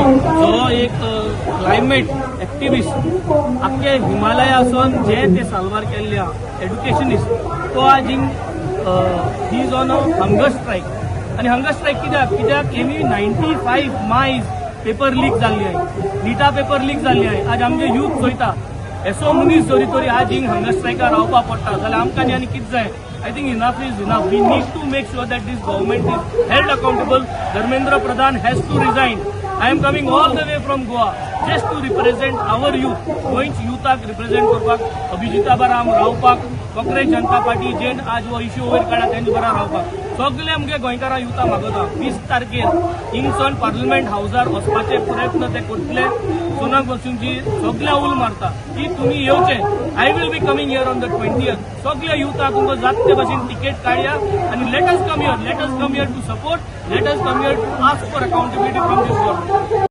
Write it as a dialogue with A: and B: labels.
A: जो एक climate activist, आख्खे हिमालयासून जे ते साल्वार केल्ले आहा, एड्युकेशनिस्ट, तो आज हिंग he is on a hunger strike. आनी हंगर स्ट्रायक कित्याक? कित्याक हेमी 95 मायज पेपर लीक जाल्ली आहे, निटा पेपर लीक जाल्ली आहे. आज आमचे यूथ चोयता, एसो मनीस जरी तरी आज हिंग हंगर स्ट्रायकार रावपाक पडटा जाल्यार आमकां न्ही आनी कितें जाय? I think enough is enough. We need to make sure that this government is held accountable. Dharmendra Pradhan has to resign. I am coming all the way from Goa just to represent our youth. गोंयच युथाक represent करपाक, अभिजिता बरा आम रावपाक, काँग्रेस जनता party Jane आज हो issue वयर काडला तेंचे बरा रावपाक, सगळे आमगे गोंयकारां युथा मागता, 20 तारखेर हिंगसोन पार्लमेंट हावजार वचपाचे प्रयत्न ते करतले. सोनाक बसूनची सगळे उल मारता की तुमी येवचे. I will be coming here on the 20th. सगळे युथा तुमकां जात ते भाशेन तिकेट काडया आनी let us come here, let us come here to support, let us come here to ask for accountability from this government.